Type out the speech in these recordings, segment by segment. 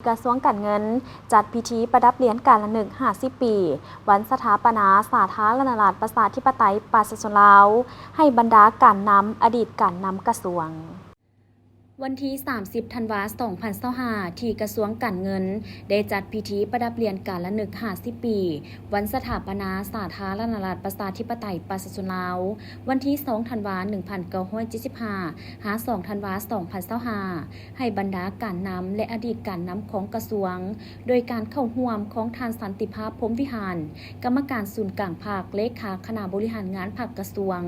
ກະຊວງການເງິນ ຈັດພິທີປະດັບຫຼຽນການລະນຶກຫ້າສິບປີ ວັນສະຖາປະນາສາທາລະນະລັດ ປະຊາທິປະໄຕ ປະຊາຊົນລາວ ໃຫ້ບັນດາການນຳ ອະດີດການນຳກະຊວງ. ວັນທີສາມສິບ ທັນວາ ສອງພັນຊາວຫ້າ ທີ່ກະຊວງການເງິນ ໄດ້ຈັດພິທີປະດັບຫຼຽນການລະນຶກຫ້າສິບປີ ວັນສະຖາປະນາສາທາລະນະລັດ ປະຊາທິປະໄຕ ປະຊາຊົນລາວ ວັນທີສອງ ທັນວາ ໜຶ່ງພັນເກົ້າຮ້ອຍເຈັດສິບຫ້າ ຫາ ສອງ ທັນວາ ສອງພັນຊາວຫ້າ ໃຫ້ບັນດາການນຳ ແລະ ອະດີດການນຳຂອງກະຊວງ ໂດຍການເຂົ້າຮ່ວມຂອງທ່ານ ສັນຕິພາບ ພົມວິຫານ ກຳມະການສູນກາງພັກ, ເລຂາຄະນະບໍລິຫານງານພັກກະຊວງ,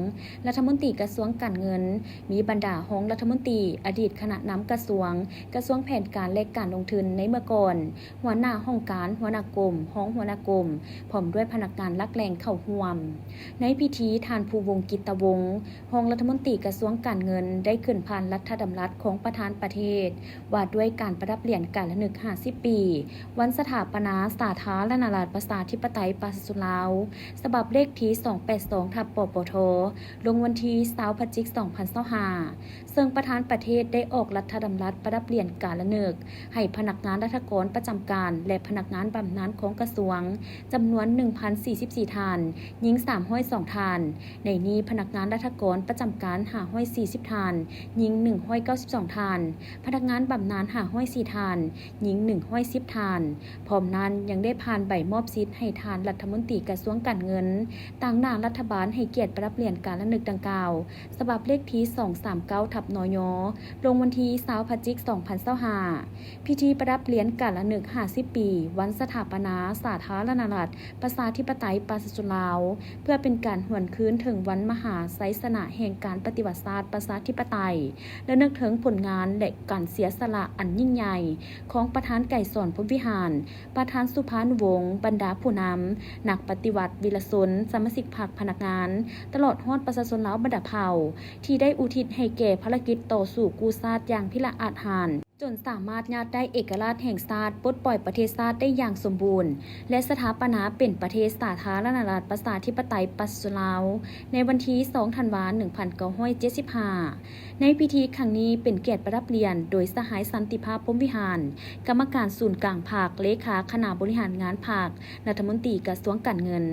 ລັດຖະມົນຕີກະຊວງການເງິນ, ມີບັນດາຮອງລັດຖະມົນຕີ, ອະດີດຄະນະນຳກະຊວງ, ກະຊວງແຜນການ ແລະ ການລົງທຶນໃນເມື່ອກ່ອນ, ຫົວໜ້າຫ້ອງການ, ຫົວໜ້າກົມ, ຮອງຫົວໜ້າກົມ, ພ້ອມດ້ວຍພະນັກງານຫຼັກແຫຼ່ງເຂົ້າຮ່ວມ. ໃນພິທີ, ທ່ານ ພູວົງ ກິດຕະວົງ ຮອງລັດຖະມົນຕີກະຊວງການເງິນ ໄດ້ຂຶ້ນຜ່ານລັດຖະດຳລັດຂອງປະທານປະເທດ ວ່າດ້ວຍການປະດັບຫຼຽນການລະນຶກຫ້າສິບປີ ວັນສະຖາປະນາສາທາລະນະລັດ ປະຊາທິປະໄຕ ປະຊາຊົນລາວ ສະບັບເລກທີສອງແປດສອງ ທັບ ປປທ ລົງວັນທີຊາວ ພະຈິກ ສອງພັນຊາວຫ້າ ເຊິ່ງປະທານປະເທດໄດ້ອອກລັດຖະດຳລັດປະດັບຫຼຽນການລະນຶກ ໃຫ້ພະນັກງານລັດຖະກອນປະຈຳການ ແລະ ພະນັກງານບຳນານຂອງກະຊວງ ຈຳນວນໜຶ່ງພັນສີ່ສິບສີ່ທ່ານ, ຍິງສາມຮ້ອຍສອງທ່ານ. ໃນນີ້ພະນັກງານລັດຖະກອນປະຈຳການຫ້າຮ້ອຍສີ່ສິບທ່ານ, ຍິງໜຶ່ງຮ້ອຍເກົ້າສິບສອງທ່ານ, ພະນັກງານບຳນານຫ້າຮ້ອຍສີ່ທ່ານ, ຍິງໜຶ່ງຮ້ອຍສິບທ່ານ. ພ້ອມນັ້ນຍັງໄດ້ຜ່ານໃບມອບສິດໃຫ້ທ່ານລັດຖະມົນຕີກະຊວງການເງິນ ຕາງໜ້າລັດຖະບານໃຫ້ກຽດປະດັບຫຼຽນການລະນຶກດັ່ງກ່າວ ສະບັບເລກທີສອງສາມເກົ້າ ທັບ ນຍ ລົງວັນທີຊາວ ພະຈິກ ສອງພັນຊາວຫ້າ. ພິທີປະດັບຫຼຽນການລະນຶກຫ້າສິບປີ ວັນສະຖາປະນາສາທາລະນະລັດ ປະຊາທິປະໄຕ ປະຊາຊົນລາວ ເພື່ອເປັນການຫວນຄືນເຖິງວັນມະຫາໄຊຊະນະແຫ່ງການປະຕິວັດຊາດປະຊາທິປະໄຕ ລະນຶກເຖິງຜົນງານ ແລະ ການເສຍສະຫຼະອັນຍິ່ງໃຫຍ່ຂອງປະທານ ໄກສອນ ພົມວິຫານ, ປະທານ ສຸພານຸວົງ, ບັນດາຜູ້ນຳ, ນັກປະຕິວັດ, ວິລະຊົນ, ສະມາຊິກພັກ, ພະນັກງານ, ຕະຫຼອດຮອດປະຊາຊົນລາວບັນດາເຜົ່າ ທີ່ໄດ້ອຸທິດໃຫ້ແກ່ພາລະກິດຕໍ່ສູ້ກູ້ຊາດຢ່າງພິລະອາດຫານ ຈົນສາມາດຍາດໄດ້ເອກະລາດແຫ່ງຊາດ, ປົດປ່ອຍປະເທດຊາດໄດ້ຢ່າງສົມບູນ ແລະ ສະຖາປະນາເປັນປະເທດສາທາລະນະລັດ ປະຊາທິປະໄຕ ປະຊາຊົນລາວ ໃນວັນທີສອງ ທັນວາ ໜຶ່ງພັນເກົ້າຮ້ອຍເຈັດສິບຫ້າ. ໃນພິທີຄັ້ງນີ້ເປັນກຽດປະດັບຫຼຽນໂດຍສະຫາຍ ສັນຕິພາບ ພົມວິຫານ, ກຳມະການສູນກາງພັກ, ເລຂາຄະນະບໍລິຫານງານພັກ, ລັດຖະມົນຕີກະຊວງການເງິນ.